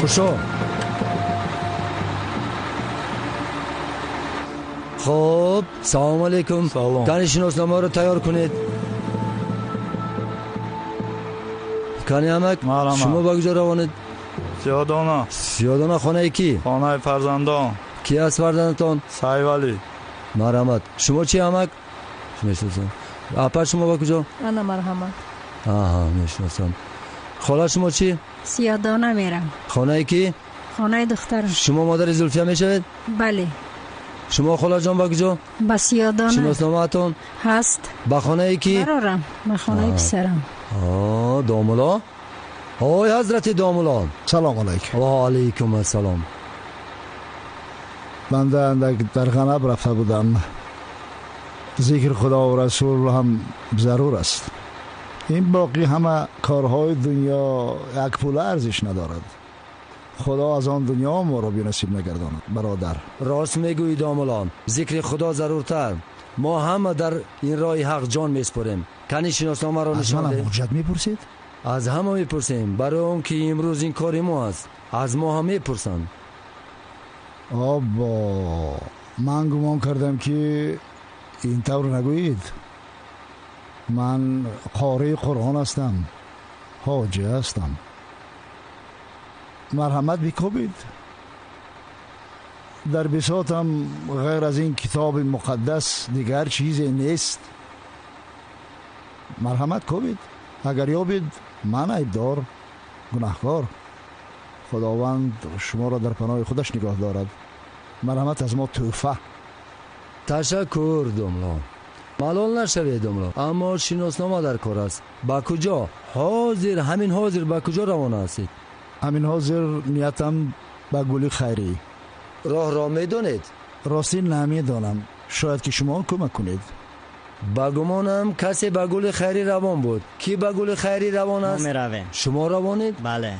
Кушо. Хуб, салом алейкум. Салом. Кани шиносномаро тайёр кунед. Кани амак, шумо ба куҷо равонед? Сиёдона. Сиёдона хонаи кӣ? Хонаи фарзандон. Кӣ аст фарзандатон? Сайвалӣ. Марҳамат. Шумо чи амак? Мешиносам. Апа, шумо ба куҷо? Ана марҳамат. Аҳа, мешиносам. Хола, шумо чӣ? Сиёдона мерам. Хонаи кӣ? Хонаи духтарам. Шумо модари Зулфия мешавед? Бале. Шумо холаҷон ба куҷо? Ба Сиёдона. Шиносномаатон? Ҳаст. Ба хонаи кӣ? Барорам, ба хонаи писарам. Домулло? Ой, ҳазрати домулло. Салом алайкум. Ва алайкум ассалом. Банда андак дар ғанаб рафта будам. Зикри Худо ва Расул ҳам зарур аст. Ин боқӣ ҳама корҳои дунё як пула арзиш надорад. Худо аз он дунё моро бенасиб нагардонад, бародар. Рост мегӯӣ, домулло. Зикри Худо заруртар. Мо ҳама дар ин роҳи ҳақ ҷон меспорем. Кани шиносномаро нишон Аз деҳ. манам ҳуҷҷат мепурсед? Аз ҳама мепурсем, барои он ки имрӯз ин кори мо аст. Аз мо ҳам мепурсанд. Обо, ман гумон кардам ки ин тавр нагӯед. Ман қории Қуръон ҳастам, ҳоҷӣ ҳастам. Марҳамат бикобед. Дар бисотам ғайр аз ин китоби муқаддас дигар чизе нест. Марҳамат кобед. Агар ёбед, ман айбдор, гунаҳкор. Худованд шуморо дар паноҳи худаш нигоҳ дорад. Марҳамат аз мо тӯҳфа. Ташаккур, домло. Малол нашавед, домло. Аммо шиноснома дар кор аст. Ба куҷо? Ҳозир, ҳамин ҳозир ба куҷо равона ҳастед? Ҳамин ҳозир ниятам ба Гули Хайрӣ. Роҳро медонед? Ростӣ намедонам. Шояд ки шумо кӯмак кунед. Ба гумонам касе ба Гули Хайрӣ равон буд. Кӣ ба Гули Хайрӣ равон аст? Мо меравем. Шумо равонед? Бале.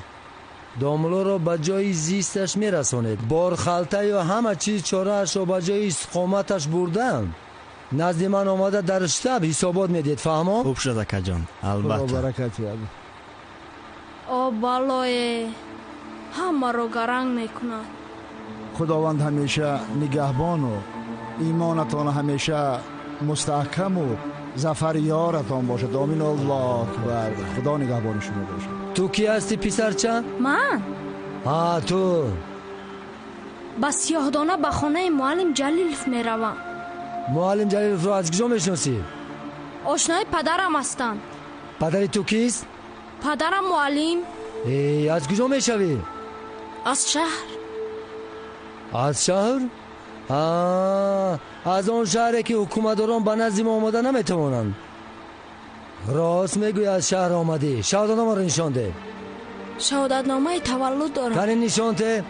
Домлоро ба ҷои зисташ мерасонед. Борхалтаю ҳама чиз чораашро ба ҷои истиқоматаш бурдаам. Назди ман омада дар штаб ҳисобот медиҳед, фаҳмо? Хуб шуд, акаҷон, албатта. Худо баракат диҳад. О балое, ҳамаро гаранг мекунад. Худованд ҳамеша нигаҳбону имонатон ҳамеша мустаҳкаму зафар ёратон бошад. Омин. Аллоҳ акбар. Худо нигаҳбони шумо бошад. Ту кӣ ҳастӣ, писарча? Ман? Ҳа, ту. Ба Сиёҳдона ба хонаи муаллим Ҷалилов меравам. Муаллим Ҷалиловро аз куҷо мешиносӣ? Ошнои падарам ҳастанд. Падари ту кист? Падарам муаллим. Аз куҷо мешавӣ? Аз шаҳр. Аз шаҳр? Аз он шаҳре ки ҳукуматдорон ба назди мо омада наметавонанд. Рост мегӯӣ, аз шаҳр омадӣ. Шаҳодатномаро нишон деҳ. Шаҳодатномаи таваллуд дорам. Кани нишон деҳ.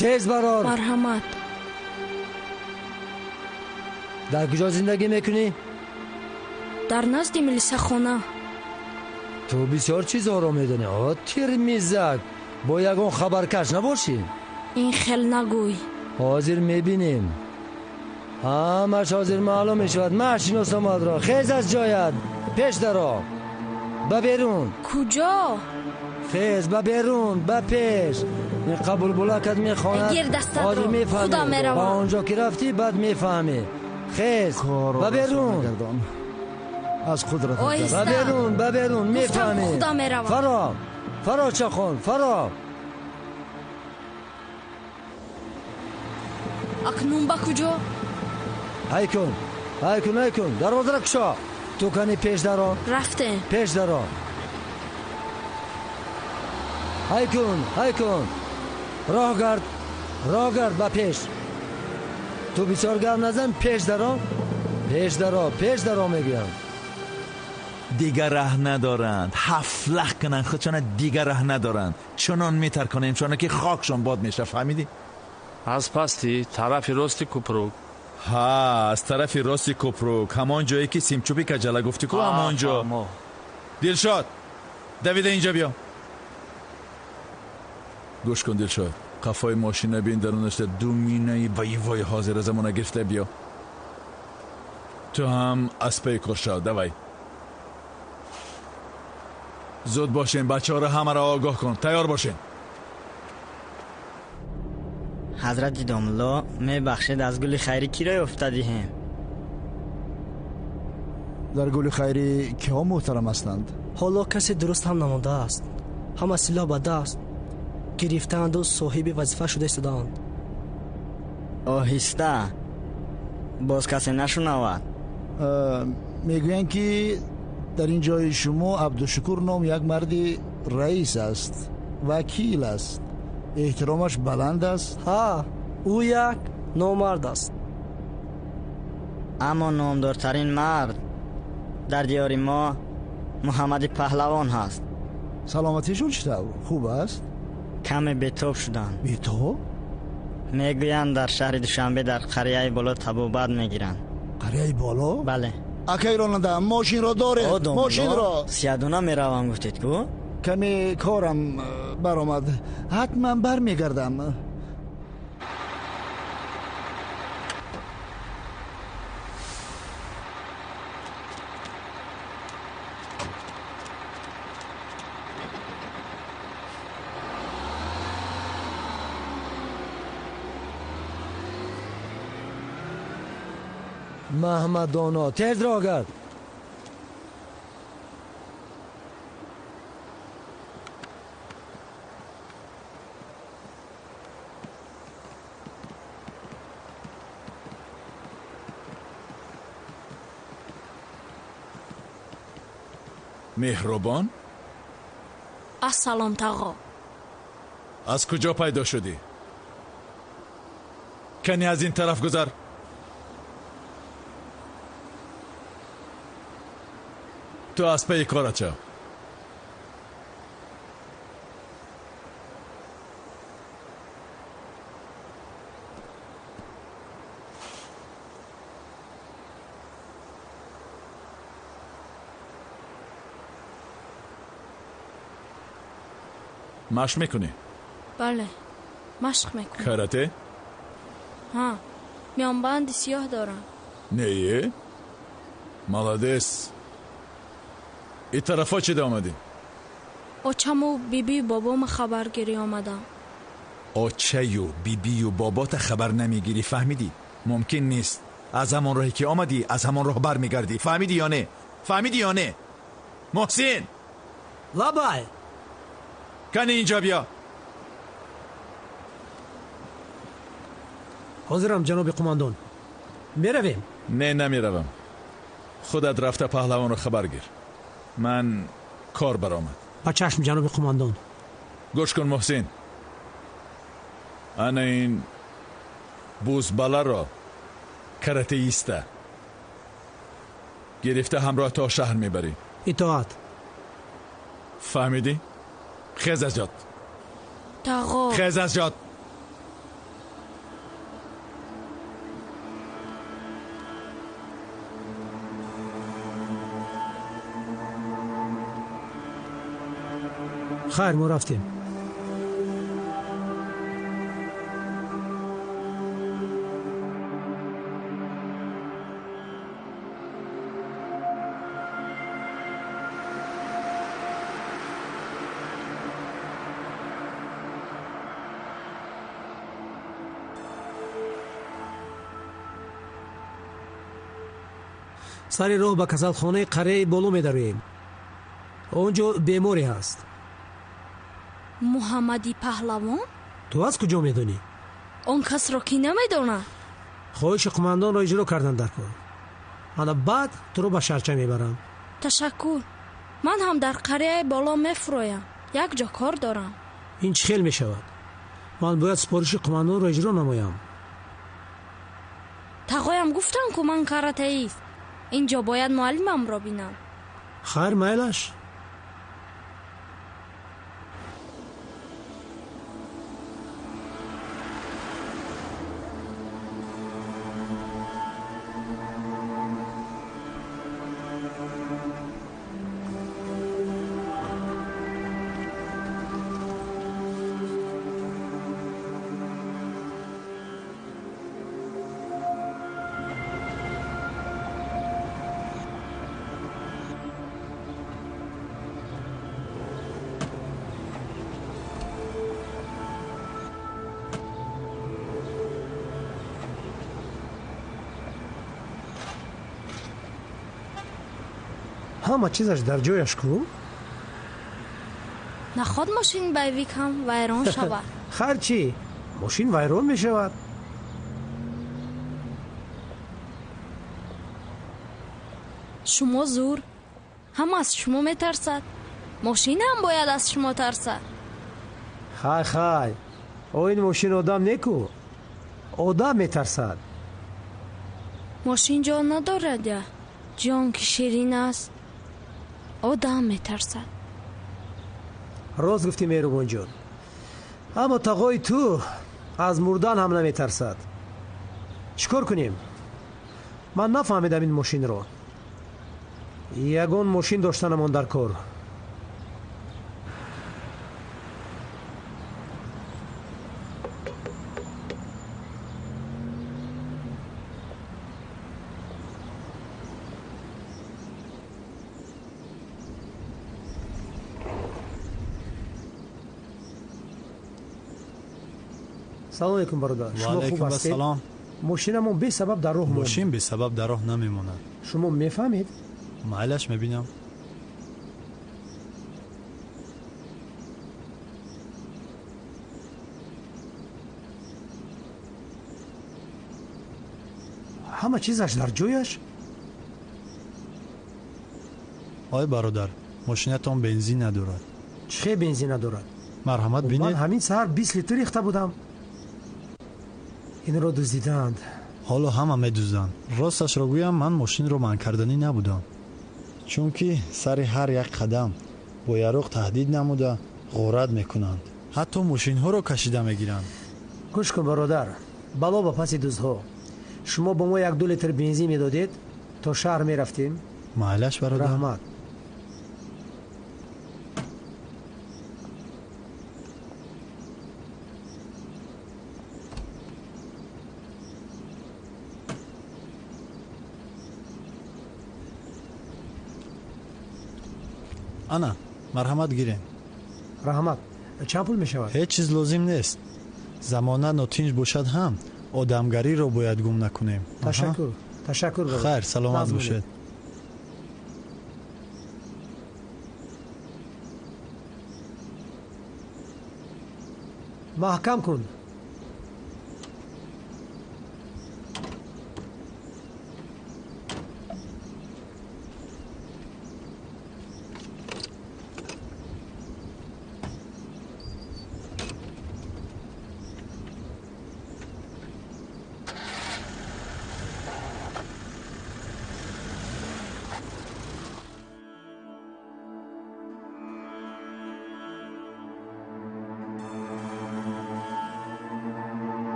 Тез барор. Марҳамат. Дар куҷо зиндагӣ мекунӣ? Дар назди милисахона. Ту бисёр чизҳоро медонӣ. О, тирмизак, бо ягон хабаркаш набошӣ? Ин хел нагӯй. Ҳозир мебинем. Ҳамаш ҳозир маълум мешавад. Ма шиносномаатро. Хез аз ҷоят. Пеш даро. Ба берун. Куҷо? Хез, ба берун, ба пеш. Ин қабулбулакат мехонад. Гир дастатро. Ҳозир мефаҳмӣ. Худам меравам. Ба он ҷо ки рафтӣ, баъд мефаҳмӣ. Хез, ба берун. Аз қудрат. Оҳиста. Ба берун, ба берун, мефаҳмӣ. Худам меравам. Фаро, фаро, чахон, фаро. Акнун ба куҷо? Ҳай кун, ҳай кун, ҳай кун. Дарвозаро кушо. Ту кани пеш даро. Рафтем. Пеш даро. Ҳай кун, ҳай кун. Роҳ гард, роҳ гард ба пеш. Ту бисёр гап назан, пеш даро. Пеш даро, пеш даро мегӯям. Дигар раҳ надоранд. Ҳафлах кунанд худшона, дигар раҳ надоранд. Чунон метарконем шона ки хокшон бод меша, фаҳмидӣ? Аз пасти тарафи рости купрук. Ҳа, аз тарафи рости купрук, ҳамон ҷое ки симчӯби каҷала гуфтӣ ку, ҳамон ҷо. Дилшод, давида инҷа биё. Гӯш кун, Дилшод, қафои мошина бин, дарунашда ду минаи боевои ҳозира замона гирифта биё. Ту ҳам аз паи кор шав, давай. Зуд бошем, бачаҳоро ҳамаро огоҳ кун, тайёр бошем. Ҳазрати домулло, мебахшед, аз гули хайрӣ киро ёфта диҳем? Дар гули хайрӣ киҳо муҳтарам ҳастанд? Ҳоло касе дуруст ҳам намондааст. Ҳама силоҳ ба даст гирифтаанду соҳиби вазифа шуда истодаанд. Оҳиста, боз касе нашунавад. Мегӯянд, ки дар ин ҷои шумо Абдушукур ном як марди раис аст, вакил аст, эҳтиромаш баланд аст. Ҳа, ӯ як номард аст. Аммо номдортарин мард дар диёри мо Муҳаммади Паҳлавон ҳаст. Саломатишон чӣ тавр? Хуб аст? Каме бетоб шуданд. Бетоб? Мегӯянд, дар шаҳри Душанбе дар қарияи боло табобат мегиранд. Қарияи боло? Бале. Акай ронанда, мошинро доред, мошинро. Сиядона меравам гуфтед ку? Каме корам баромад, ҳатман бармегардам. Маҳмадоно, тез роҳ гард. Меҳрубон? Ассалом, тағо. Аз куҷо пайдо шудӣ? Кани аз ин тараф гузар. Ту аз пайи корат шав. Машқ мекунӣ? Бале, машқ мекунам. Карате? Ҳа, миёнбанди сиёҳ дорам. Не, молодец. И тарафо чӣ омадӣ? Очаму бибию бобома хабаргирӣ омадам. Очаю бибию бобота хабар намегирӣ, фаҳмидӣ? Мумкин нест. Аз ҳамон роҳе ки омадӣ, аз ҳамон роҳ бармегардӣ. Фаҳмидӣ ё не? Фаҳмидӣ ё не? Муҳсин! Лабай! Кани инҷо биё. Ҳозирам, ҷаноби қумандон. Меравем? Не, намеравам. Худат рафта паҳлавонро хабар гир. Ман кор баромад. Ба чашм, ҷаноби қумандон. Гӯш кун, Муҳсин. Ана ин бузбаларо каратеиста гирифта ҳамроҳ то шаҳр мебарӣ. Итоат. Фаҳмидӣ? Хез аз ҷот. Тағо. Хез аз ҷот. Хайр, мо рафтем. Сари роҳ ба касалхонаи қарияи боло медароем. Он ҷо беморе ҳаст. Муҳаммади Паҳлавон? Ту аз куҷо медонӣ? Он касро ки намедонад. Хоҳиши қумандонро иҷро кардан дар кор. Ана баъд туро ба шаҳрча мебарам. Ташаккур. Ман ҳам дар қарияи боло мефуроям. Як ҷо кор дорам. Ин чӣ хел мешавад? Ман бояд супориши қумандонро иҷро намоям. Тағоям гуфтам, ку ман каратеист. Ин ҷо бояд муаллимамро бинам. Хайр, майлаш. Ҳама чизаш дар ҷояш ку? Наход мошини боевик ҳам вайрон шавад. Хайр чӣ? Мошин вайрон мешавад. Шумо зур. Ҳама аз шумо метарсад. Мошин ҳам бояд аз шумо тарсад. Хай хай. О ин мошин одам неку. Одам метарсад. Мошин ҷон надорад я. Ҷон ки ширин аст, одам метарсад. Рост гуфтӣ, Меҳрубонҷон. Аммо тағои ту аз мурдан ҳам наметарсад. Чӣ кор кунем? Ман нафаҳмидам ин мошинро. Ягон мошин доштанамон дар кор. Салом алейкум, бародар. Шумо хуб ҳастед? Мошинамон бесабаб дар роҳ монд. Мошин бесабаб дар роҳ намемонад. Шумо мефаҳмед? Майлаш, мебинам. Ҳама чизаш дар ҷояш? Ой бародар, мошинатон бензин надорад. Чӣ хел бензин надорад? Марҳамат, бинед. Ман ҳамин саҳар 20 литр рехта будам. Инро дуздидаанд. Ҳоло ҳама медузданд. Росташро гӯям, ман мошинро манъ карданӣ набудам, чунки сари ҳар як қадам бо яроқ таҳдид намуда ғорат мекунанд. Ҳатто мошинҳоро кашида мегиранд. Гӯш кун, бародар, бало ба паси дуздҳо. Шумо бо мо 1-2 литр бензин медодед, то шаҳр мерафтем. Майлаш, бародар. Раҳмат. Ана, марҳамат, гирем. Раҳмат. Чанд пул мешавад? Ҳеҷ чиз лозим нест. Замона нотинҷ бошад ҳам, одамгариро бояд гум накунем. Ташаккур, ташаккур. Хайр, саломат бошед. Маҳкам кун.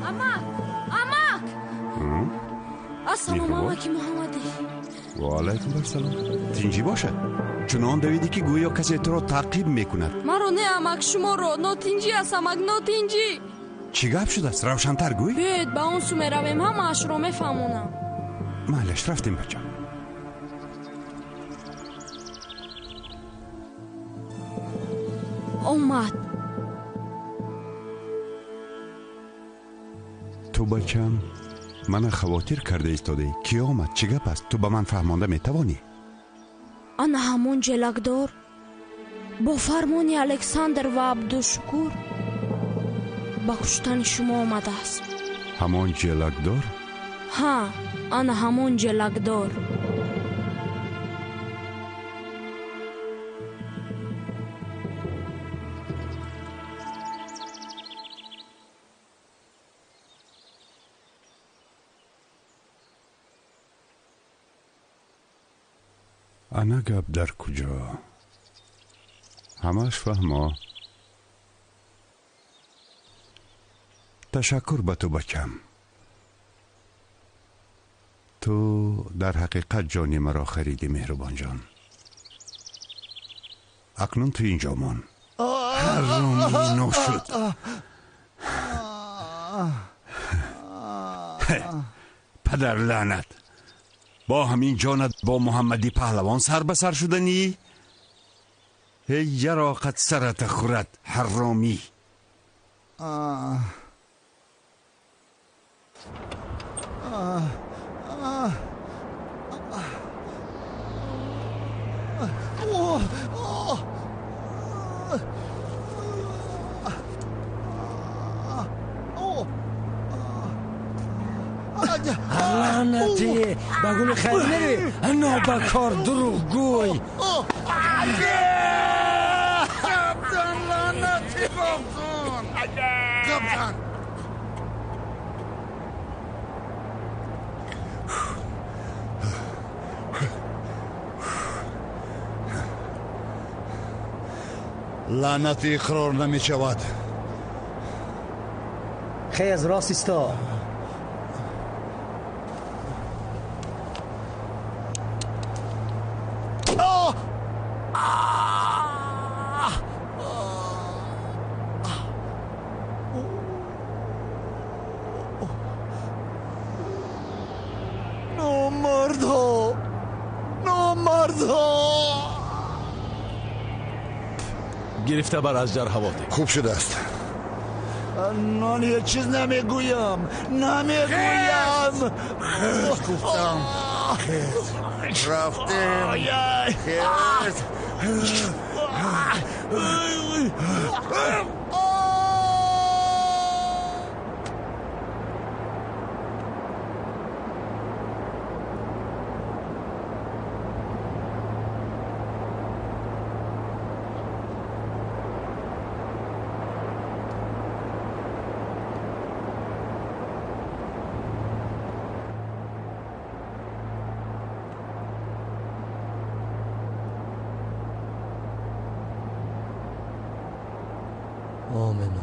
Амак, амак! Ассалому алайкум, Муҳаммадӣ. Ва алайкум ассалом. Тинҷӣ бошад. Чунон давидӣ, ки гӯё касе туро таъқиб мекунад. Маро не, амак, шуморо. Нотинҷӣ аст, амак, нотинҷӣ. Чӣ гап шудааст? Равшантар гӯй. Биёед, ба он сӯ меравем, ҳамаашро мефаҳмонам. Майлаш, рафтем, бачам. Омад. Ту, бачам, мана хавотир карда истодаӣ. Кӣ омад? Чӣ гап аст? Ту ба ман фаҳмонда метавонӣ? Ана ҳамон ҷелакдор бо фармони Александр ва Абдушукур ба куштани шумо омадааст. Ҳамон ҷелакдор? Ҳа, Ана ҳамон ҷалакдор. Ана гап дар куҷо? Ҳамааш фаҳмо. Ташаккур ба ту, бачам. Ту дар ҳақиқат ҷони маро харидӣ, меҳрубонҷон. Акнун ту инҷо мон. Ҳаромӣ ношуд. Падар лаънат, бо ҳамин ҷонат бо Муҳаммади паҳлавон сар ба сар шуданӣ? Ҳей, яроқат сарата хӯрад, ҳаромӣ. لعنتی، ба гули хайр мерӣ, нобакор, дурӯғгӯй. Гапзан, лаънати бобзон, гапзан. Лаънати иқрор намешавад. Хез, рост исто. Номардҳо, номардҳо. Гирифта бар аз дар ҳаво. Хуб шудааст. Ман ҳеҷ чиз намегӯям, намегӯям. Хез, гуфтам, хез. Рафтем, хез. آمین.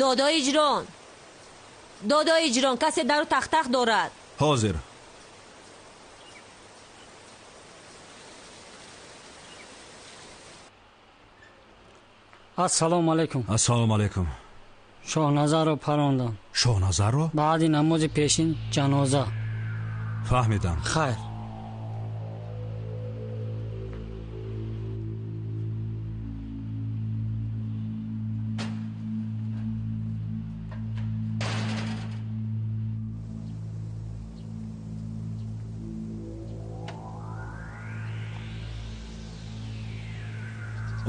Додои ҷирон, додои ҷирон, касе дару тахтах дорад. Ҳозир. Ассалому алайкум. Ассалому алайкум. Шоҳназарро парондам. Шоҳназарро? Баъди намози пешин ҷаноза. Фаҳмидам. Хайр.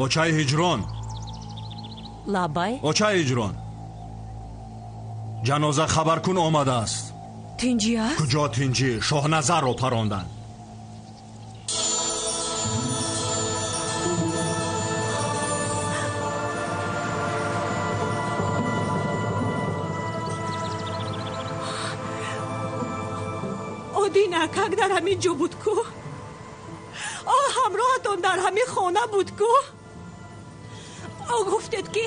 Очаи ҳиҷрон. Лабай. Очаи ҳиҷрон, ҷаноза хабаркун омадааст. Тинҷӣ аст? Куҷо тинҷӣ? Шоҳназарро паронданд. Одина акак дар ҳамин ҷо буд ку? О, ҳамроҳатон дар ҳамин хона буд ку? О, гуфтед, ки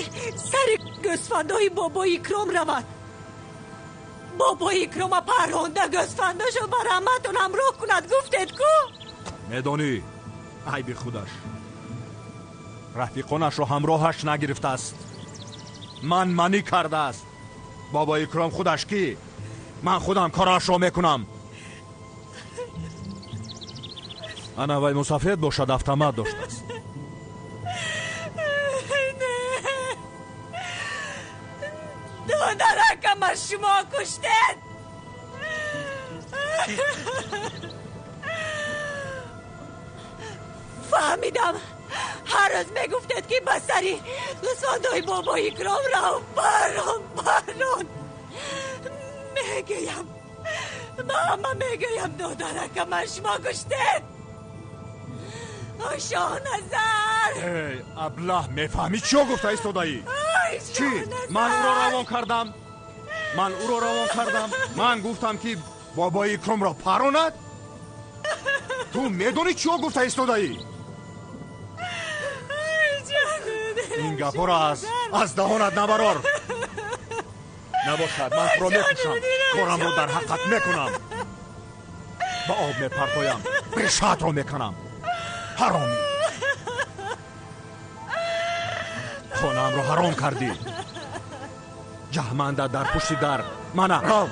сари гӯсфандои бобои Икром равад. Бобои Икрома парронда гӯсфандашо ба раҳматон ҳамроҳ кунад гуфтед ку? Медонӣ, айби худаш. Рафиқонашро ҳамроҳаш нагирифтааст. Ман манӣ кардааст. Бобои Икром худаш кӣ? Ман худам корашро мекунам. Ана вай мусафед бошад, автомат доштааст. Додаракама шумо куштед. Фаҳмидам. Ҳар рӯз мегуфтед, ки ба сари гӯсфандои бобои Икром рав, парон, парон. Мегӯям, мама мегӯям, додаракама шумо куштед. Ой, Шоҳназар! Эй, аблаҳ, мефаҳмӣ чиё гуфта истодаӣ? Чӣ? Ман ӯро равон кардам? Ман ӯро равон кардам? Ман гуфтам, ки бобои Икромро паронад? Ту медонӣ чиё гуфта истодаӣ? Ин гапҳоро аз даҳонат набарор. Набошад, ман туро мекушам. Корамро дар ҳаққат мекунам. Ба об мепартоям, решаатро меканам. Ҳаромӣ! Хонаамро ҳаром кардӣ. Ҷаҳманда дар пушти дар. Мана, рав.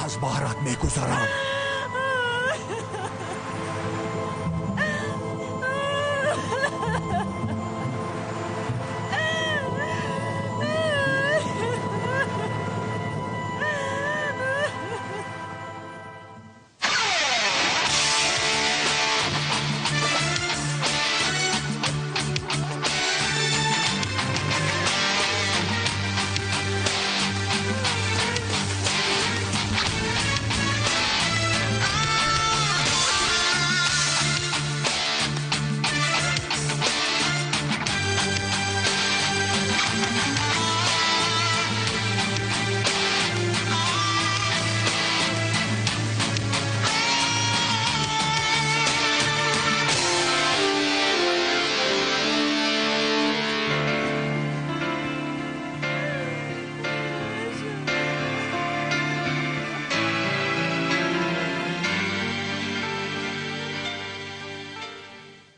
Аз баҳрат мегузарам.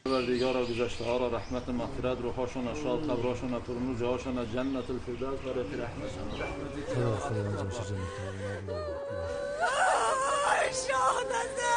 پروردگارا گذشته ها را رحمت و مغفرت، روحاشون شاد، قبراشون پرنور، جاهاشون جنت الفردوس و رحمت. شاهنازه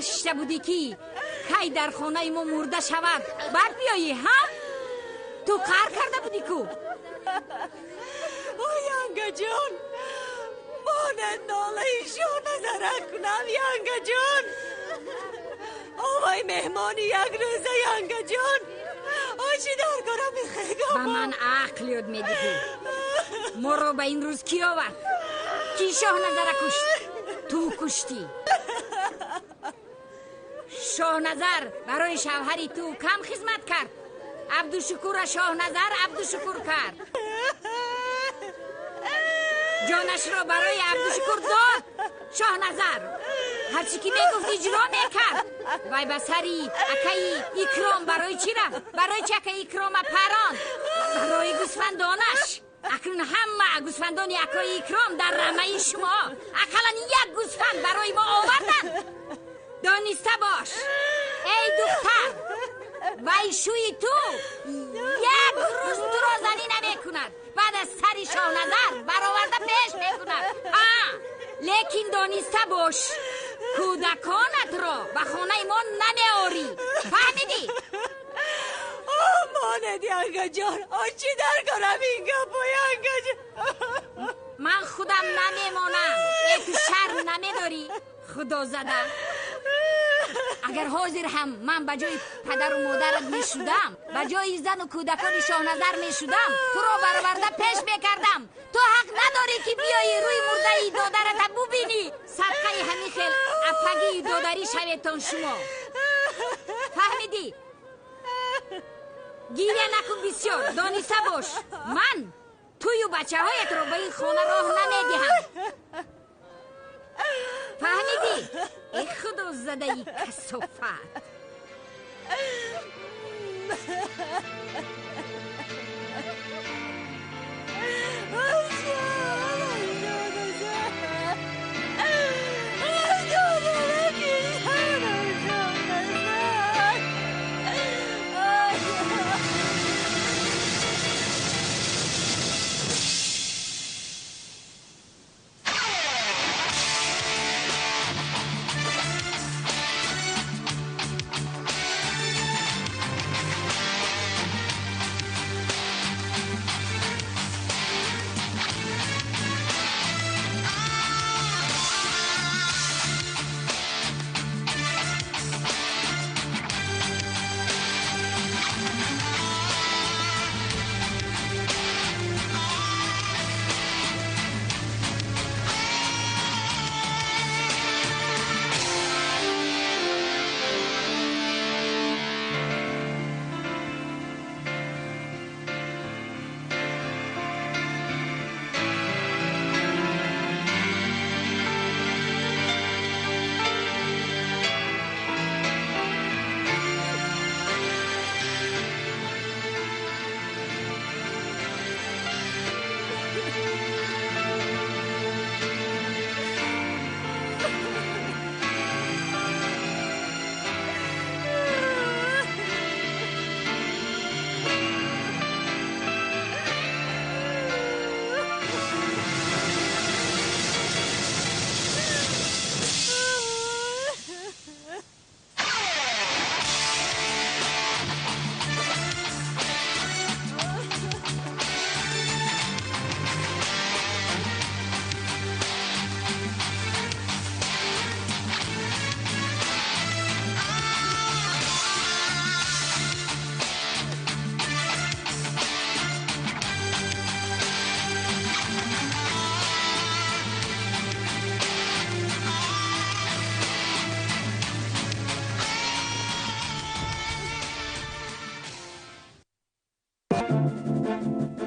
شیشته بودی کی کی در خانه ما مرده شود بعد بیایی ها؟ تو کار کرده بودی کو؟ او ینگا جان، مانند ناله ایشان نظره کنم ینگا جان. آوای مهمانی یک روزه ینگا جان، آچی در کارم میخیگم. به من عقل یاد میدهی. ما رو به این روز کی آورد؟ کی شاه نظره کشت؟ تو کشتی. شاه نظر برای شوهری تو کم خدمت کرد. عبدالشکور شاه نظر عبدالشکور کرد. جانش را برای عبدالشکور داد شاه نظر. Ҳарчи ки мегуфт, иҷро мекард. Вай ба сари акаи Икром барои чӣ рафт? Барои чи акаи Икрома парон? Барои гӯсфандонаш. Акнун ҳама гӯсфандони акои Икром дар рамаи шумо. Ақаллан як гӯсфанд барои мо оварданд. Дониста бош, эй духтар, вай шӯи ту як рӯз туро занӣ намекунад. Баъд аз сари Шоҳназар бароварда пеш мекунад. Ҳа, лекин дониста бош, кӯдаконатро ба хонаи мо намеорӣ. Фаҳмидӣ? Монед, янгаҷон, чӣ дар корам ин гапо, янгаҷон? Ман худам намемонам. Э, ту шарм намедорӣ, худозада? Агар ҳозир ҳам ман ба ҷои падару модарат мешудам, ба ҷои зану кӯдакони Шоҳназар мешудам, туро бароварда пеш мекардам. Ту ҳақ надорӣ, ки биёӣ рӯи мурдаи додарата бубинӣ. Садқаи ҳамин хел апагию додарӣ шаветон шумо. Фаҳмидӣ? Гиря накун бисёр. Дониста бош, ман тую бачаҳоятро ба ин хона роҳ намедиҳам. Фаҳмидӣ, э худозадаи касофат?